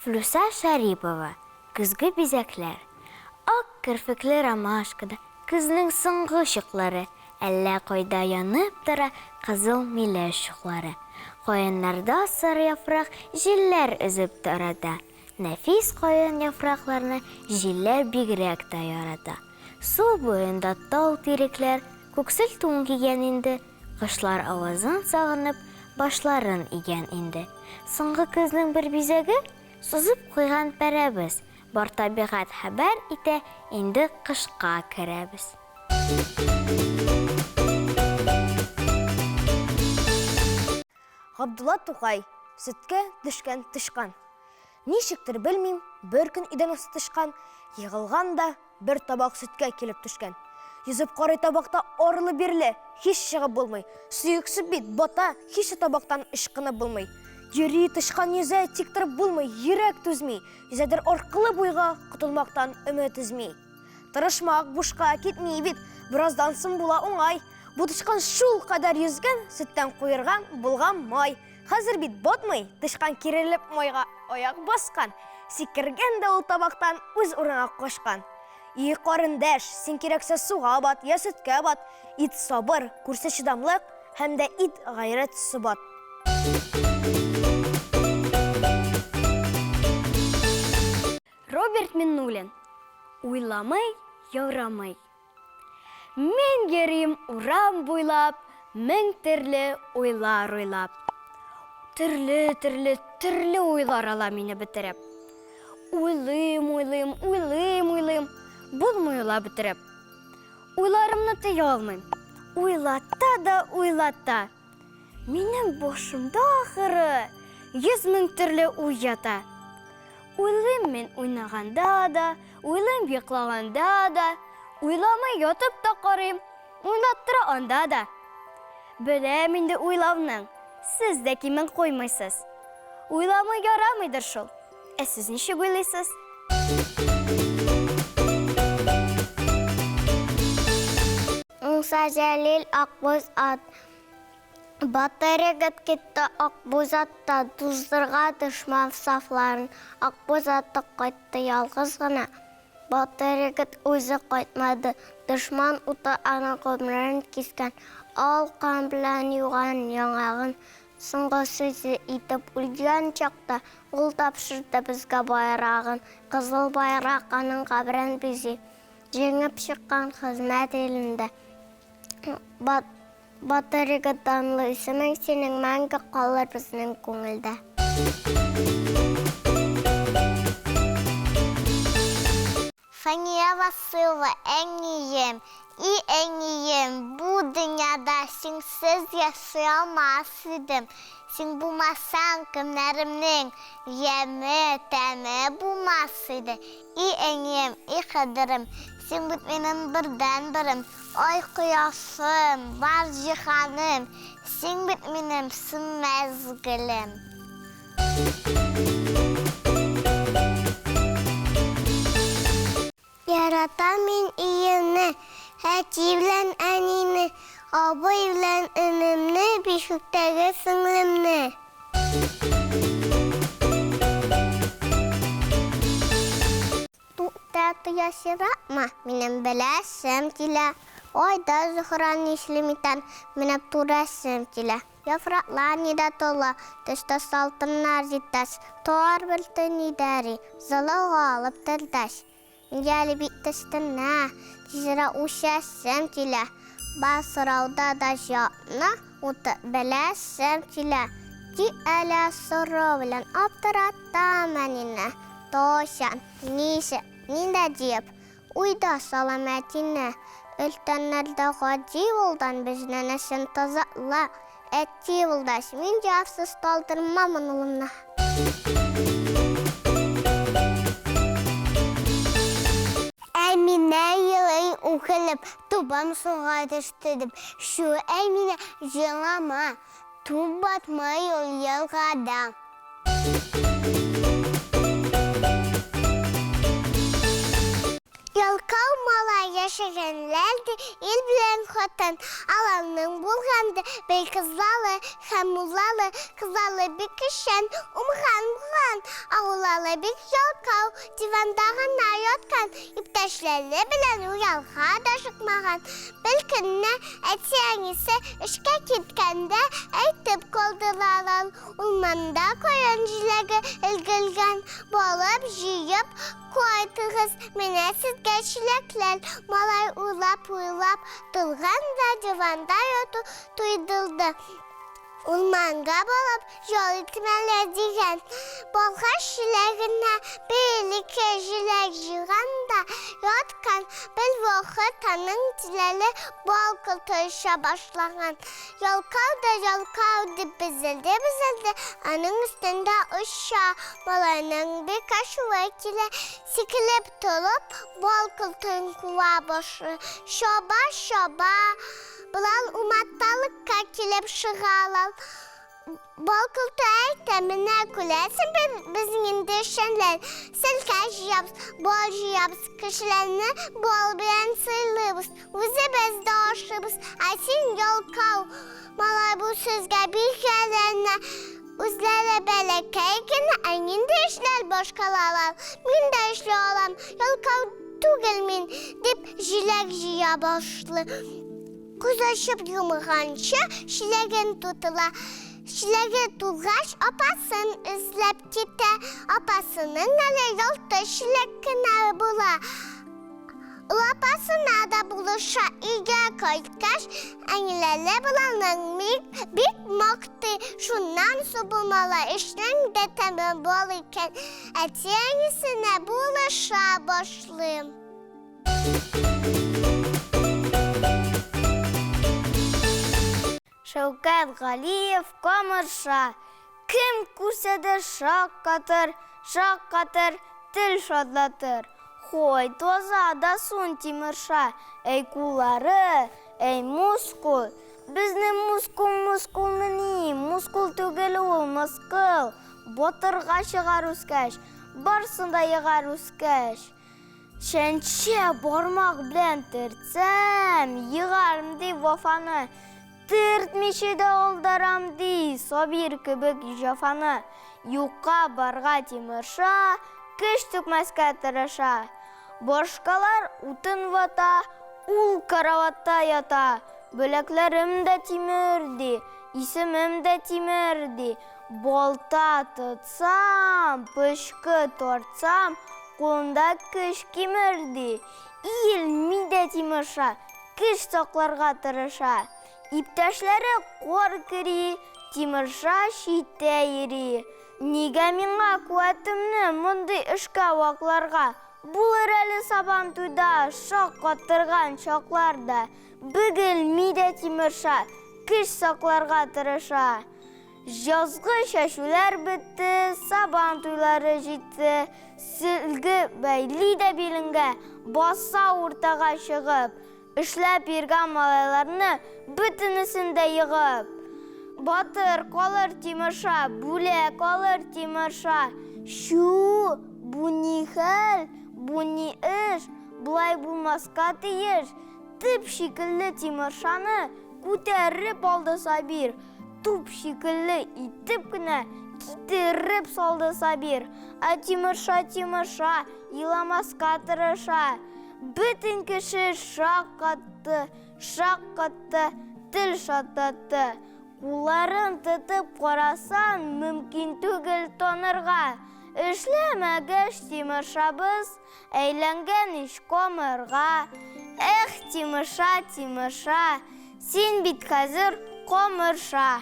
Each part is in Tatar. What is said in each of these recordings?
Флюса Шәрипова, Көзге бизәкләр. Ак керфекле ромашкада Көзнең соңгы чыклары, Әллә кайда янып тора Кызыл миләш чуклары. Каеннарда сары яфрак Җилләр өзеп тарата. Нәфис каен яфракларны Җилләр бигрәк тә ярата. Су буенда тал-тирекләр Күксел тун кигән инде, Кошлар авазын сагынып, Башларын игән инде. Соңгы көзнең бер бизәге, Сузып куйган пәрәвез, Бар табигать хәбәр итә, Инде кышка керәбез. Габдулла Тукай, Сөткә төшкән тычкан. Ничектер белмим, бер көн өйдән үсте тычкан, егылган да бер табак сөткә килеп төшкән. Йөзеп карый табакта арлы-бирле, һич чыгып булмый. Сыек сөт бит, бата, һич тә табактан ычкынып булмый. Йөри, тычкан йөзә, тик торып булмый, йөрәк түзми. Йөзәдер аркылы буйга, котылмактан өмет өзми. Тырышмак бушка китми бит, бераздан соң була уңай. Бу тычкан шул кадәр йөзгән, сөттән куерган булган май. Хәзер бит батмый, тычкан кирелеп майга аяк баскан, сикергән дә ул табактан үз урынына качкан. И, карендәш, син кирәксә суга бат, я сөткә бат, ит сабыр, күрсә чыдамлык һәм дә ит гайрәт собат. Роберт Миннуллин. Уйламый, ярамый. Мин йөрим урам буйлап, мең төрле уйлар уйлап. Төрле-төрле, төрле уйлар ала мине бетереп. Уйлыйм, уйлыйм, уйлыйм, уйлыйм, булмый уйлап бетереп. Уйларымны тыя алмыйм. Уйлата да уйлата. Минем башымда ахыры 100 мең төрле уй ята. Уйлыйм мин уйнаганда да, уйлыйм йоклаганда да, уйламый ятып та карыйм, уйлаттыра анда да. Беләм инде уйлауның, сез дә кимен куймыйсыз. Уйламый ярамыйдыр шул. Ә сез ничек уйлыйсыз? Муса Җәлил Акбүз ат. Батыр егет китте Акбүз атта, Туздырга дошман сафларын. Акбүз аты кайтты ялгыз гына, Батыр егет үзе кайтмады. Дошман уты аның гомерен кискән, Ал кан белән юган яңагын. Соңгы сүзе итеп үлгән чакта, Ул тапшырды безгә байрагын. Кызыл байрак аның каберен бизи. Җиңеп чыккан хезмәт илендә. Батыр егет данлы исемең синең мәңге калыр безнең күңелдә. Фәния Васылова, Әнием, и әнием, бу дөньяда синсез яши алмас идем. Син булмасаң, көннәремнең яме, тәме булмас иде. И әнием, и кадерем, син бит минем бердәнберем, Ай кояшым, бар җиһаным, син бит минем сүнмәс гөлем. Яратам мин өемне, әти белән әнине, абый белән энемне, бишектәге сеңлемне. Тукта, тоясыракмы, минем беләсем килә. Айда Зөһрә нишли микән, менеп күрәсем килә. Яфраклар нидә тола, төштә салкыннар җитәс, Тар бер төн идәри, зылык алып телдәш. Әле бик кечкенә, тизрәк үсәсем килә. Бар сорауда да җавапны утып беләсем килә. Тик әле сорау белән аптыратам әнине. Кайчан, ничек, нидә диеп, уйда салам әтине. Өлкәннәр дә гади булган безнең өчен кызыклы. Әти булгач, мин җавапсыз калдырмамын улымны. Әминә елый үкенеп, тубам суга төште дип. Чү, Әминә, җылама, туп батмый ул елгада. Ялкау! Ялкау малай яшәгәнләр ди ир белән хатын. Аларның булган ди бер кызлары һәм уллары. Кызлары бик эшчән, уңган булган. Ә уллары бик ялкау, диванда гына яткан, иптәшләре белән уялга да чыкмаган. Бер көнне әти-әнисе эшкә киткәндә әйтеп калдылар ал, Урманда каен җиләге өлгергән, барып җыеп кайтыгыз, менә сезгә чиләкләр. Малай уйлап-уйлап торган да диванда яту туйдырды. Урманга барып ял итмәле дигән. Баргач чиләгенә бер-ике җиләк җыйган да яткан. Бервакыт аның тиләре бал корты оча башлаган. Ялкау да ялкау дип безелде-безелде, аның өстендә оча. Малайның бик ачуы килә. Сикереп торып, бал кортын куа башлый. Чаба-чаба, болар умарталыкка килеп чыгалар. Бал корты әйтә, менә күрәсең без, без нинди эшчәнләр. Селкә җыябыз, бал җыябыз, кешеләрне бал белән сыйлыйбыз, үзебез дә ашыйбыз. Ә син ялкау. Малай бу сүзгә бик гарьләнә. Үзләре бәләкәй генә, ә нинди эшләр башкаралар? Мин дә эшли алам, ялкау түгел мин, дип җиләк җыя башлый. Күз ачып йомганчы чиләген тутыра. Чиләге тулгач, апасын эзләп китә. Апасының әле ярты чиләк кенә була. Ул апасына да булыша. Өйгә кайткач, әниләре боларның бик, бик мактый. Шуннан соң бу малай эшнең дә тәме бар икән. Әти-әнисенә булыша башлый. Шәүкәт Галиев Камырша. Кем күрсә дә шаккатыр, шаккатыр, тел шартлатыр. Хой, таза да сун Тимерша, әй куллары, әй мускул. Безнең мускул мускулмыни, мускул түгел ул, мыскыл. Батырга чыгар үскәч, барсын да егар үскәч. Чәнчә бармак белән төртсәм, егарм ди Вафаны. Төртмичә дә алдарам ди Сабир кебек җафаны. Юкка барга Тимерша көч түкмәскә тырыша. Башкалар утын вата, ул караватта ята. Беләкләрем дә тимер ди, исемем дә Тимер ди. Балта тотсам, пычкы тартсам, кулымда көч кимер, ди. Иелми дә Тимерша, көч сакларга тырыша. Иптәшләре кар көри, Тимерша читтә йөри. Нигә миңа куәтемне мондый эшкә вакларга? Булыр әле Сабантуйда шаккаттырган чаклар да. Бөгелми дә Тимерша, көч сакларга тырыша. Язгы чәчүләр бетте, сабан туйлары җитте. Сөлге бәйли дә биленгә, баса уртага чыгып. Эшләп йөргән малайларны бөтенесен дә егып. Батыр калыр Тимерша, бүләк алыр Тимерша. Чү, бу ни хәл, бу ни эш, болай булмаска тиеш. Төп шикелле Тимершаны күтәреп алды Сабир. Туп шикелле итеп кенә китереп салды Сабир. Ә Тимерша, Тимерша еламаска тырыша. Бөтен кеше шаккатты, шаккатты, тел шартлатты. Кулларын тотып карасаң, мөмкин түгел танырга. Эшләмәгәч Тимершабыз Әйләнгән ич комырга. Эх, Тимоша, Тимоша, син бит хәзер комырша.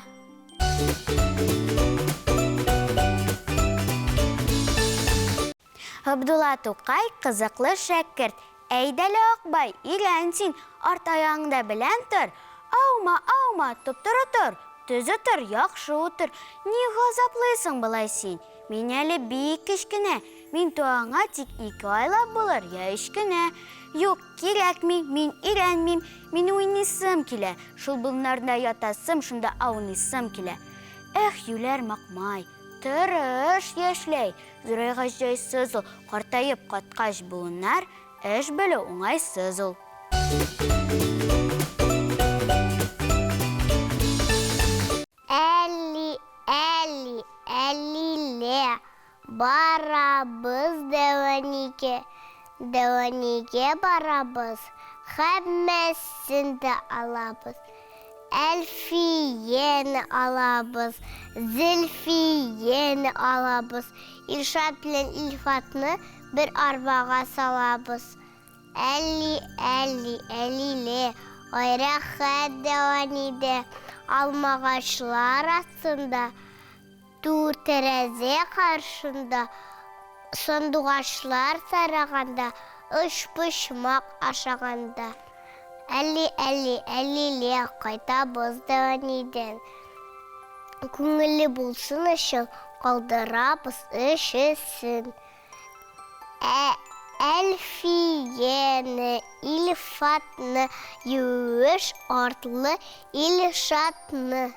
Габдулла Тукай, кызыклы шәкерт. Әйдәле, Акбай, өйрән син, арт аягыңда белән тор. Аума, аума, туп-туры тор, төз утыр, яхшы утыр. Ни газаплыйсың болай син? Мин әле бик кечкенә, мин туганга тик ике айлап булыр, я өч кенә. Юк, кирәкми, мин өйрәнмим, мин уйныйсым килә, шул болыннарда ятасым, шунда ауныйсым килә. Эх, юләр Макмай, тырыш яшьләй, зурайгач җайсыз ул, картаеп каткач буыннар. Эш белү уңайсыз ул. Әлли, әлли, әллиле, барабыз дәвәнигә, дәвәнигә барабыз, һәммәсен дә алабыз. Әлфияне алабыз, Зөлфияне алабыз, Илшат белән Илфатны бер арбага салабыз. Әлли, әлли, әлиле, ай рәхәт дә әнидә, алмагачлар астында, түр тәрәзә каршында, сандугачлар сайраганда, өчпочмак ашаганда. Әлли, әлли, әллиле, кайтабыз да әнидән. Күңелле булсын өчен калдырабыз өчесен. Ә Әлфияне, Илфатны, юеш артлы Илшатны.